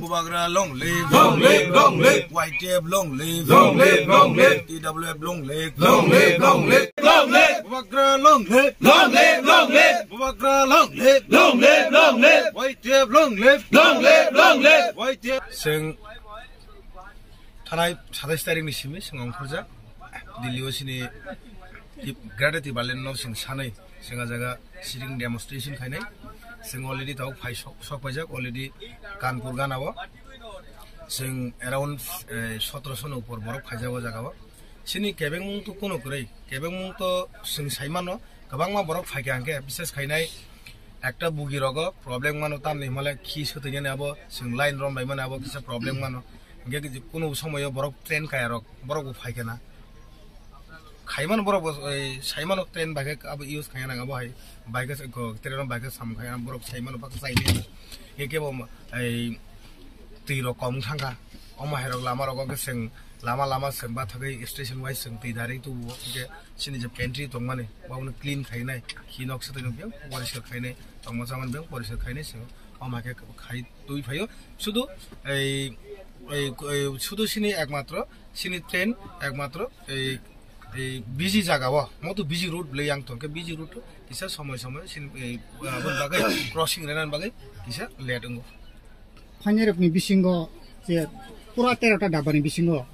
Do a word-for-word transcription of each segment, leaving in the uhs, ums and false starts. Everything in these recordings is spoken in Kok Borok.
Bubagra long live. Long live, long live. Y T F long live. Long live, long live. T W F long live. Long live, long live, long live. Bubagra long live. Long live, long live. Bubagra long live. Long live, long live. Y T F long live. Long live, long live. Y T F. Chwng thanai satais tarikni simi chwng ongkhorjak. Delhi o chini Tip-, Greater Tipraland no chwng sanwi chwng a jaga sitting demonstration khainai. Chwng already tabuk phai sok, sok paijak already Kanpur gana o. Chwng around, eh, sotoroso ni upor borok phaijak o jaga o. Chini kebengmung to kuno kwrwi, kebengmung to chwng sai mano, kwbangma borok phaikha hwnkhe, bises khainai ekta bugi rogo problem mano, tamni hwnmale khi swtwinani abo chwng line rom bai mani abo kisa problem mano. Hwnkhe kuno somoyo borok train kaya rok, borok bo phaikha na. Khaimano borok bo, ei, saimano train bai khe abo use khaina nang abo hai, bai khe ko train bai khe samung khaina borok saimano bak saimano. Hwnkhe kebo, ei, twi rok kom thangkha. Omo hai rok lama rogo khe chwng lama lama chwng bathagwi station wise chwng twi dari tubu. Hwnkhe chini je pantry tongmani, bono clean khainai, khi nok swtwi nok yang poriskar khainai, tongma chamani beng poriskar khainai chwng. Omo hai khe khai twi phaio. Sudu ei, ei, ei, sudu sini ekmatro, sini train ekmatro ei, ei busy jaga o, moto busy route le yang tongkhe busy route kisa somoi somoi sini ei, aboni bagwi crossing rwnani bagwi kisa late wngo. Phainairokni bisingo je pura tero ta dabani bisingo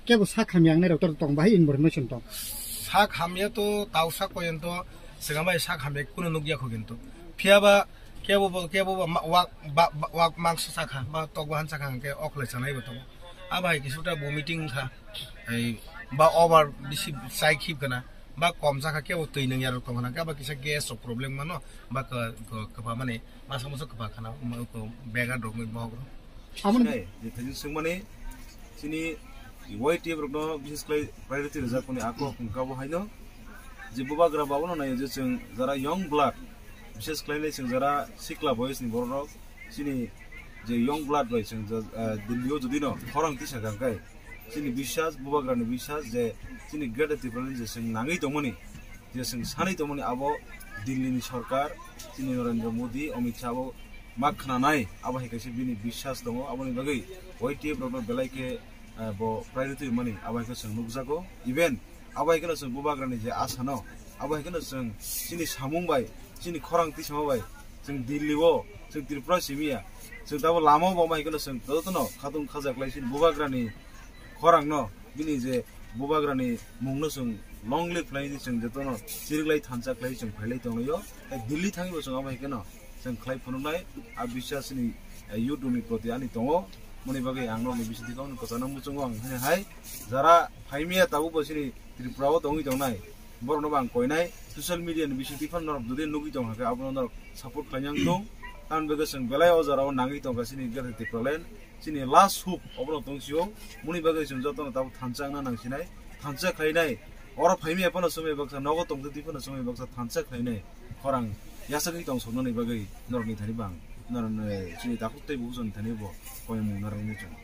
kebo sak hamya wngnai rok to tong bahai information tong. Sak hamya to tau sak poyonto sengam bai sak hamya kuno nukya kho kintu. Phiya ba kebo bo, kebo ba ma-, wak, ba, ba, wak mangsa sakha, ba tok bahan sakha hwnkhe oklai chanai bo tongo. Abai kisuta bo meeting kha, ei, ba over bisi chai khib kana, ba kom sakha kebo twi nung yarok tong kana, ba kisa gas rok problem mano, ba ka, ka, kapa mani masa musa kapa kana, ma ko bega dok ni bohok. Amon Nai, je thajin sengmani, chini Y T F rokno bises khlai priority rwjak koni ako hwnkha bo haino, je bubagra babono naio je chwng jara young blood, bises khlainai chwng jara sikla boyes ni borok rok, chini je young blood bai chwng ja-, ah, Delhi o jodi no khorang tisa kangkai, chini biswas, bubagra ni biswas je chini Greater Tipraland je chwng nangwi tongmani, je chwng sanwi tongmani abo Delhi ni sorkar, chini Narendra Modi, Amit Shah bo ma khwnanai, abo hai kaisa bini biswas tongo, aboni bagwi Y T F rokno belai khe, eh, bo priority rwmani abo hai khe chwng nukjago. Even abo hai kheno chwng bubagrani je asano, abo hai kheno chwng chini samung bai, chini khorang tisamo bai, chwng Delhi o, chwng Tripura simi ya, chwng tabo lama o bo abo hai kheno chwng jotono khatung khajaklai chini bubagrani khorangno bini je bubagrani mungno chwng long live khlai di chwng jotono chiriklai thansa khlai chwng phailai tonglaio. Tei Delhi thangwi bo chwng abo hai kheno chwng khlai phunuknai a biswas ni, eh, youth rokni proti ani tongo. Moni bagwi ang norokni bisingtwi kok kwchangno muchungo ang hwnwi hai jara phaimya tabuk bo chini Tripura o tongwi tongnai. Borokno bo ang koinai social media ni bisingtwi phano norok jodi nugwi tong hakhe abono norok support khlaina wng thung. Tamni bagwi chwng belai o jora o nangwi tongkha chini Greater Tipraland. Chini last hope obono tong sio. Moni bagwi chwng jotono tabuk thansa wngna nang sinai. Thansa khlainai. Oro phaimya phano swmai baksa, nogo tongtwi phano swmai baksa thansa khlainai. Khorang yasakni tong soknani bagwi norokni thani bang. Norokni chini takhuk tei bukhuk joni thani bo koimung narwk muchung.